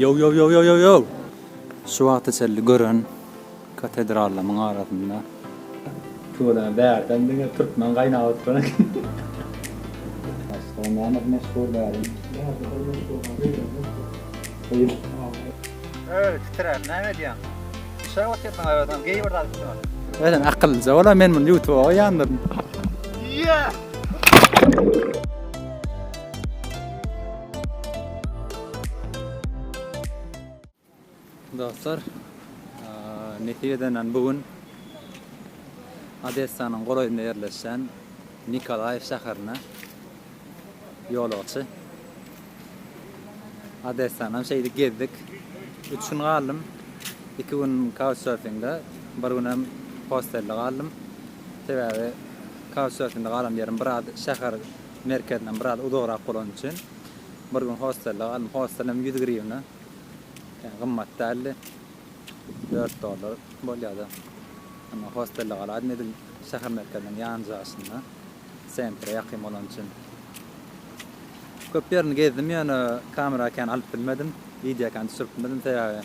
Yo yo yo yo yo yo. Şu wagta çenli gören katedrallarymyň arasynda. Tüweleme bärden diňe türkmen gaýnap oturan eken. Başga näme meşhur bäri? Bärde bir meşhur bar, gyzlar meşhur. Gyz. Öý, titräp näme edýäň? Düşäp otyrsyň özüň, geý bir zat üstüňe. Özem akyllyja bola, men muny ýutuba goýýandyryn. Yeah! Dostlar, nesip edenden bu gün Odessanyň golaýynda ýerleşýän Nikolaýew şäherine ýolagçy. Odessanam şeýdip gezdik. Üç gün galdym. Iki gün Couchsurfingde, bir günem hostelde galdym. Sebäbi Couchsurfingde galan ýerim biraz şäher merkezinden biraz uzagrak bolany üçin bir gün hostelde galdym. Hostel hem 100 griwna. Ýa gymmat däldi. 4 dollar bolýardy. Emma hostelde galaýdym edil şäher merkeziniň ýanjasynda. Sentre ýakyn bolany üçin. Köp ýerini gezdim ýöne kamera kän alyp bilmedim. Wideo kän düşürip bilmedim sebäbi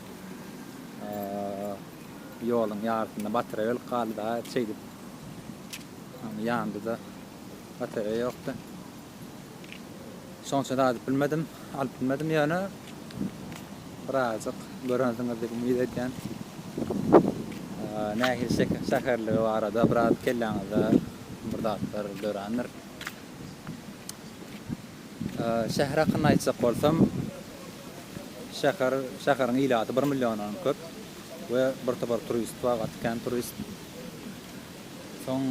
ýoluň ýarysynda batareýa ölüp galdy da şeýdip ýandy-da batareýa ýokdy. Şonuň üçin zat edip bilmedim, alyp bilmedim ýöne birazajyk görensiňiz diýip umyt edýän. Nähili şäherligi barada biraz kelläňizde bir zatlar dörändir. Şäher hakynda aýtjak bolsam, şäher, şäheriň ilaty bir milliondan köp we bir topar turist bar, gaty kän turist. Soň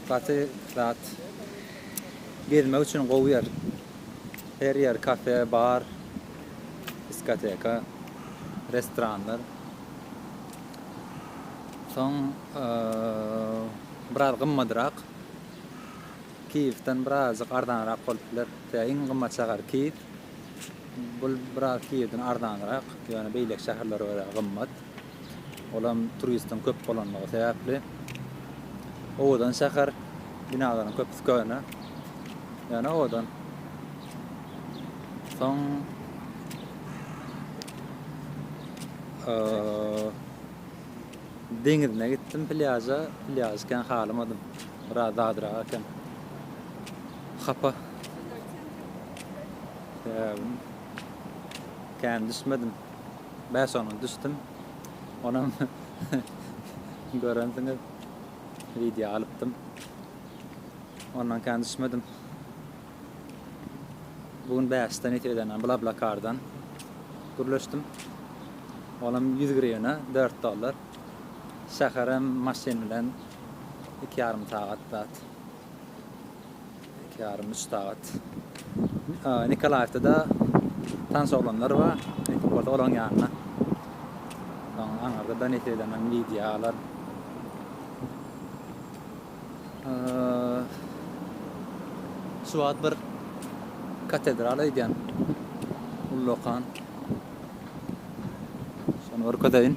gaty zat gezmek üçin gowy ýer. Her ýer kafe, bar, diskoteka, restoranlar. Soň biraz gymmadrak. Kiýewden birazajyk arzanrak bolup biler. Sebäbi iň gymmat şäher Kiýew. Bul biraz Kiýewden arzanrak, ýöne beýleki şäherlere görä gymmat. Olam turistiň köp bolanlygy sebäpli. Owadan şäher, binalaryň köpüsi köne. Ýöne owadan. Soň deňizine gitdim plýaža. Plýažy kän halamadym. Biraz zadrak eken. Hapa. Sebäbi kän düşmedim. Bäş-on gün düşdüm. Onam görensiňiz. Wideo alypdym. Ondan kän düşmedim. Bu gün bäşde nesip edenden BlaBlaCardan gürleşdim. Olam 100 griwna, 4 dollar. Şäherem maşyn bilen iki ýarym sagat zat. Iki ýarym, üç sagat. Nikolaýewde-de tanyş oglanlar bar. Nesip bolsa olaryň ýanyna. Soň aňyrda-da nesip edenden wideo alar. Şu wagt bir katedral öýdýän. Ullakan. Şony görkezeýin.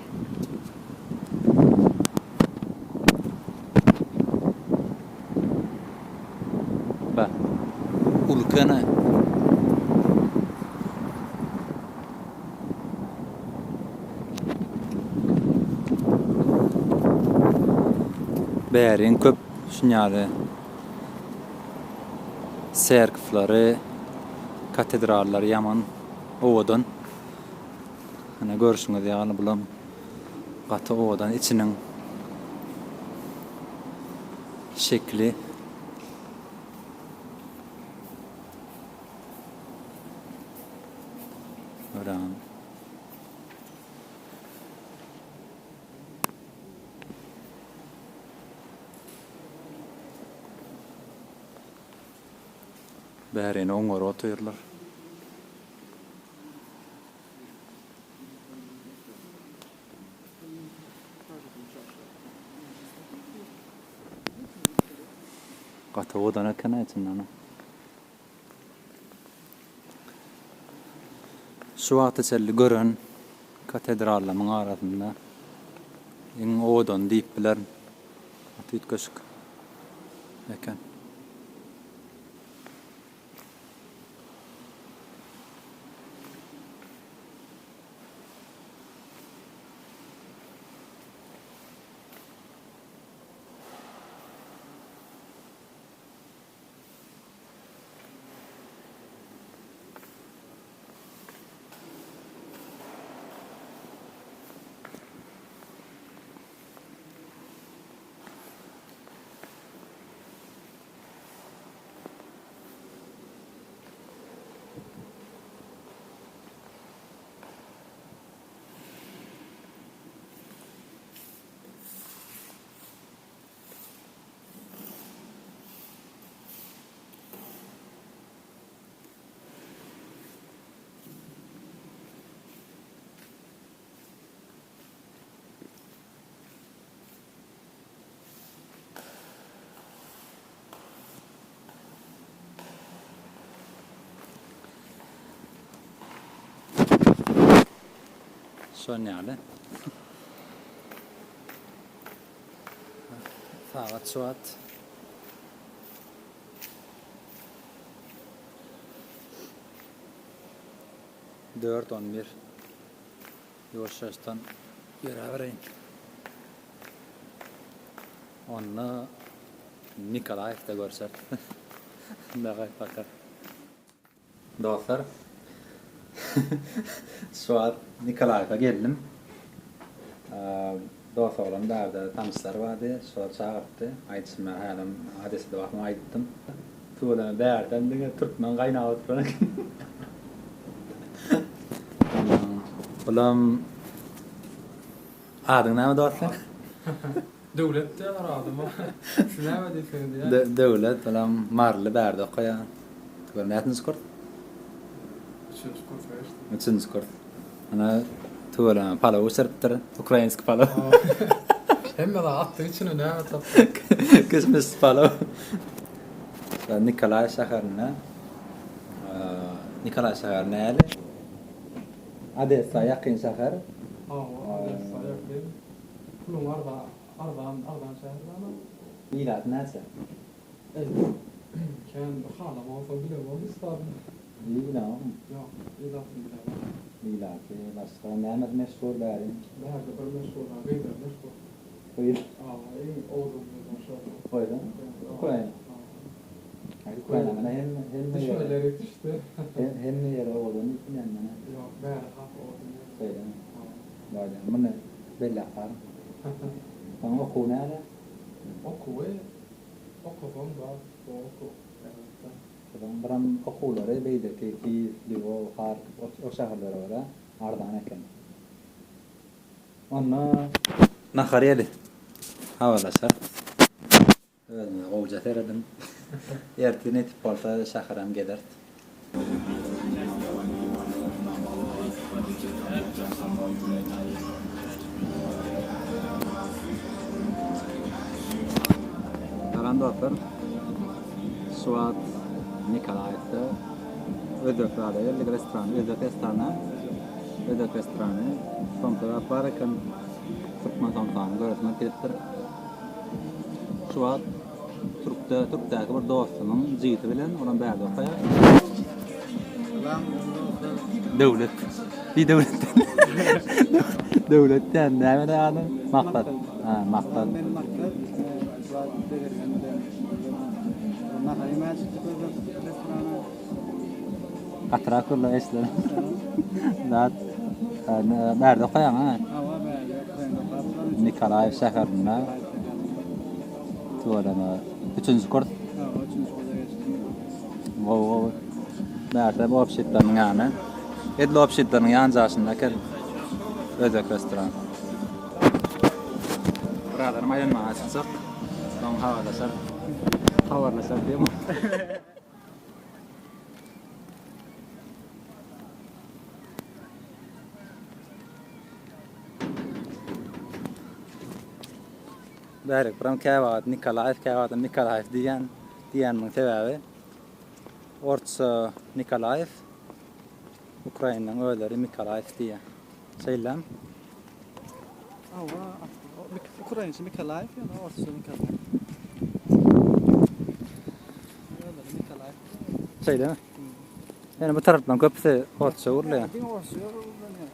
Bä. Ulkene. Bäriň köp şunýaly serkwlary, katedrallary ýaman owadan. Ine görşüňiz ýaly bulam gaty owadan içiniň şekli. Örän. Bärini oňaryp otyrlar. Gaty owadan eken-ä içinden. Şu wagta çenli gören katedrallarymyň arasynda iň owadany diýip bilerin. Gaty üýtgeşik eken. Şon ýaly. Sagat şu wagt. 4:11. Ýuwaş-ýuwaşdan ýöräbereýin. Onda Nikolaýewde görşeris. Daway paka. Dostlar, şu wagt Nikolaýewe geldim. Dost oglan bärde tanyşlary bardy, şolar çagyrtdy. Aýdyşym ýaly hälem Odessada wagtym aýdypdym. Tüweleme bärden diňe türkmen gaýnap oturan eken. Bulam adyň näme dost seň? Döwlet diýýärler adyma. Siz näme diýseňiz diýýän. Döwlet bulam maryly bärde okaýar. Tüweleme näçinji kurs? Üçünji kursa geçdim. Üçünji kurs. Ana tüweleme palaw bişiripdir. Ukrainskiý palaw. Hemme zat atdyk içine näme tapdyk. Kişmişli palaw. Nikolaýew şäherinde Nikolaýew şäheri näli? Odessa ýakyn şäher. Hawa, Odessa ýakyn. Puluň arzan, arzan, arzan şäher dämi? Ilaty näçe? Eý, kän bir halamok, bilemok hiç zadyny. Bilemokmy? Ýok, ilatyny bilemok. Ilaty başga nämesi meşhur bäriň? Bärde bir meşhur bar, gyzlary meşhur. Gyz? Hawa, iň owadan gyzlar şol. Goýdan? Ukraina. Ukraina menä hemme hemme ýere. Düşmeleri düşdi. Hemme ýere owadan diýip bilýän menä. Ýok, bäri has owadan ýer. Şeýlemi? Hawa. Muny belläp galyň. Soň okuw näle? Okuwy okasaň bar, gowy okuw, elbetde. Soň biram okuwlary beýleki Kiýew, Lýwow, Harkow o şäherlere görä arzan eken. Onda nahar iýeli. Habarlaşarys. Özüňize gowuja serediň. Ertir nesip bolsa şäherem gezeris. Salam dostlar. Şu wagt Nikolaýewde Özbek zada geldik restoran, Özbek restorana. Özbek restorany. Somsa zat bar eken. Türkmen somsany göresim gelipdir. Şu wagt Türkde, Türkdäki bir dostumyň jigisi bilen, olam bärde okaýar. Salam dostlar. Döwlet. Bir Döwlet. Döwlet diýen näme diýen ady? Maksat. Ha, Maksat. Men Maksat. Şu wagt Bezirgen bilen nahar iýmäge çykdyk özbek restorana. Gatyrak gürle eşidelim. Zat bärde okaýaň ha? Hawa bärde okaýan okap. Nikolaýew şäherinde. Tüweleme. Üçünji kurs. Hawa üçünji kursa geçdim. Gowy gowy. Bärde obşitleriniň ýany. Edil obşitleriniň ýan jaşynda eken. Özbek restoran. Byradarym aýlanmaga çykjak. Soň habarlaşar. Habarlaşar diýem. Bärik biram käwagt Nikolaýew, käwagtam Mikalaýew diýýän, diýýänimiň sebäbi orsça Nikolaýew, ukrainleň özleri Mikalaýew diýýär. Şeýlem? Hawa, ukrainçe Mikalaýew, ýöne orsça Nikolaýew. Özleri Mikalaýew. Şeýlemi? Ýöne bu tarapdan köpüsi orsça gürleýär. Diňe orsça gürlenýär.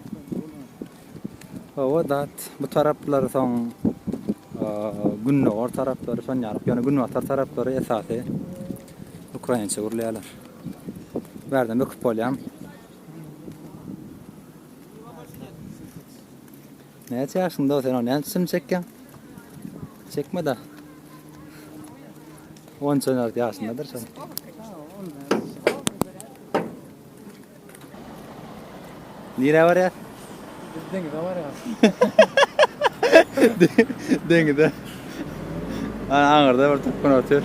Hawa, dat bu taraplar soň gündogar taraplary şon ýaly, ýöne günbatar taraplary esasy ukrainçe gürleýärler. Bärden böküp bolýarmy? Näçe ýaşyňda sen ony näme üçin çekýäň? Çekme-de. On çönerdi ýaşyndadyr şol. Nirä barýas? Biz deňize barýas. Deňize. Ana aňyrda bir türkmen otyr.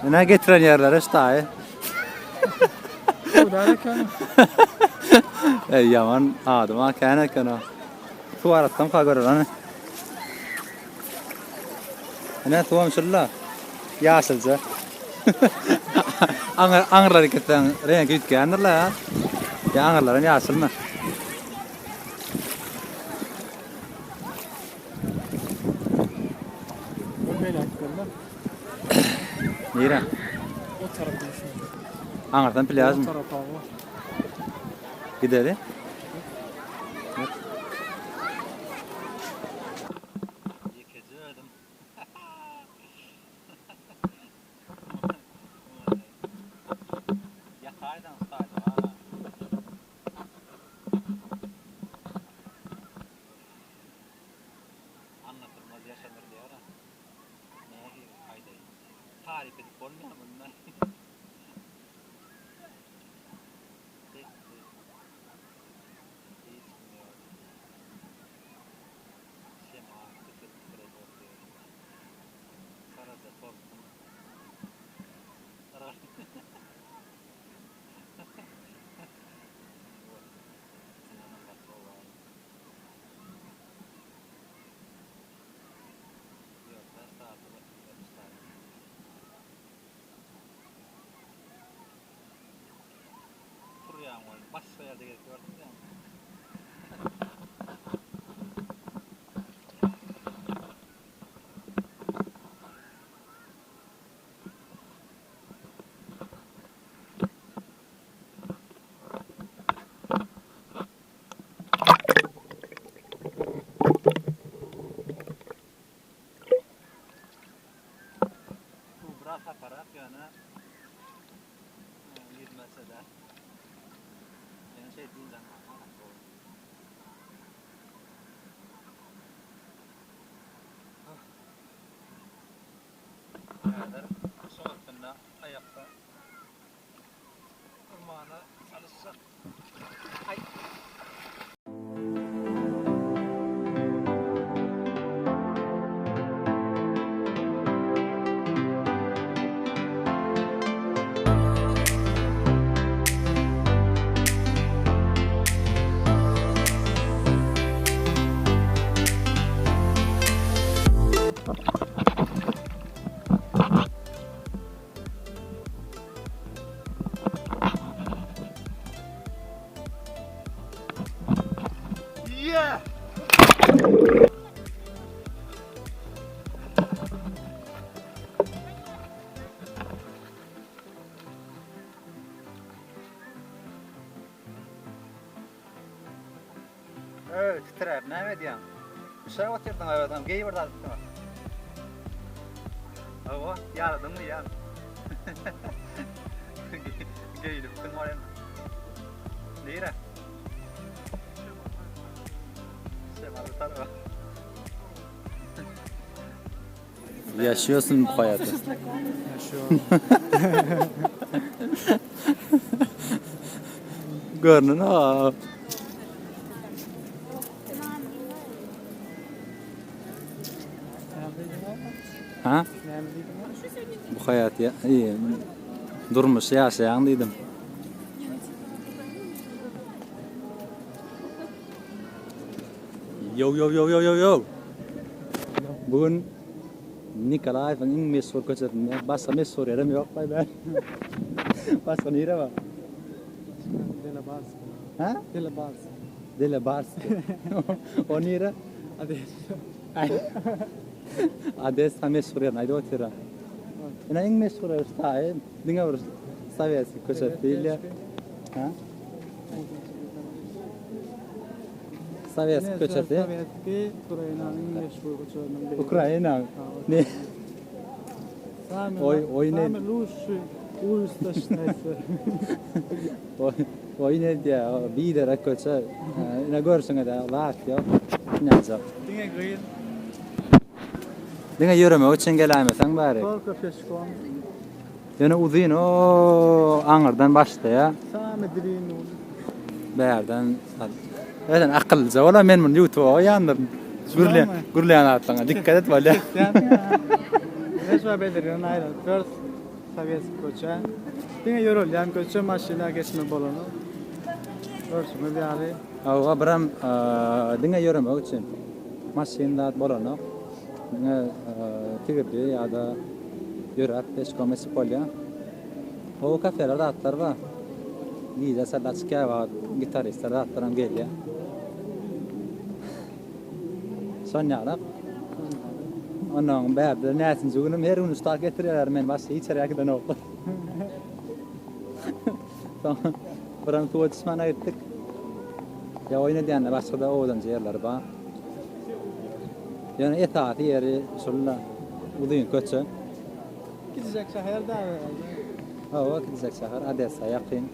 Ine getiren ýerleri şu daýy. Suwdar eken. Ey ýaman adam ha kän eken o. Suw aratsam ka görer hany. Ine suwam şulla. Ýaşylja. Aňyr aňyrlary gitseň reňki üýtgändir la. Ýa aňyrlaram ýaşylmy? Nire? O tarapa şu. Aňyrdan plýažmy? O tarapa o. Gideli. Ýekeje özüm. Ýataýdan ustaýda bar. Anlatylmaz ýaşanur diýýär-ä. Nähili aýdaýyn. Taryp edip bolmaýar muny. Sessiz. Hiç kim ýok. Şemal tüpür-tüpür edip otyr. Çalaja tolkun. Başga ýerde gezip gördüm ýa. Bu biraz haparak ýöne ýüzmese-de. Ýöne şeý dynç almaga gaty gowy. Häzir şuň üstünde aýakda durmana çalyşjak. Aý. Yeah! Öý, titräp näme edýäň? Üşäp otyrdyň özem, geý bir zat üstüňe. Hawa, ýaradyňmy ýa? Geýlipsiň welin. Nirä? Şemaly taraba. Ýaşýarsyň bu haýaty. Ýaşýaryn. Görnenok. Ha? Bu haýat ýa durmuşy ýaşaýaň diýdim. Yo yo yo yo yo yo. Bu gün Nikolaýewiň iň meşhur köçesinde, başga meşhur ýerem ýok baý bä. Başga nire bar? Delebarsk. Ha? Delebarsk. Delebarsk. O nire? Odessa. Odessa meşhur ýerini aýdyp otyr. Ine iň meşhur ýeri şu diňe bir Sowetskiý köçesi diýilýär. Ha? Sowetskiý köçesi. Sowetskiý Ukrainanyň meşhur köçeleriniň biri. Ukraina. Ne? Oý, oý ne? Samy luşi ulista şnese. Oý ne diýýär? Biderek köçe. Ine görşüňe de zat ýok. Näjek. Diňe gyz. Diňe ýöremek üçin geläýmeseň bäri. Tolko peşkom. Ýöne uzyn o aňyrdan başlaýar. Samy dlinu. Bärden Özen akyllyja bola men muny ýutuba goýýandyryn. Gürle gürleýän zatlaryňa dikkat et bolýa. Neşe bedirgen aýrylyp ýörüs. Sowetskiý köçe. Diňe ýörelýän köçe maşyna geçme bolany. Görşüňiz ýaly. Hawa biram diňe ýöremek üçin. Maşyn zat bolanok. Diňe tigirli ýa-da ýöräp peşkom geçip bolýar. Gowy kafeler zatlar bar. Gije çal açyk käwagt gitaristler zatlaram gelýär. Şon ýalak. Onnoň bärde näçinji günüm her gün ştak getirýärler meni başga hiç ýere äkidenoklar. Soň biram suwa düşmäne gitdik. Ýa oýun edýände başga-da owadanja ýerler bar. Ýöne esasy ýeri şul-da uzyn köçe. Kiçijek şäher däl herhalde. Hawa, kiçijek şäher, Odessa ýakyn.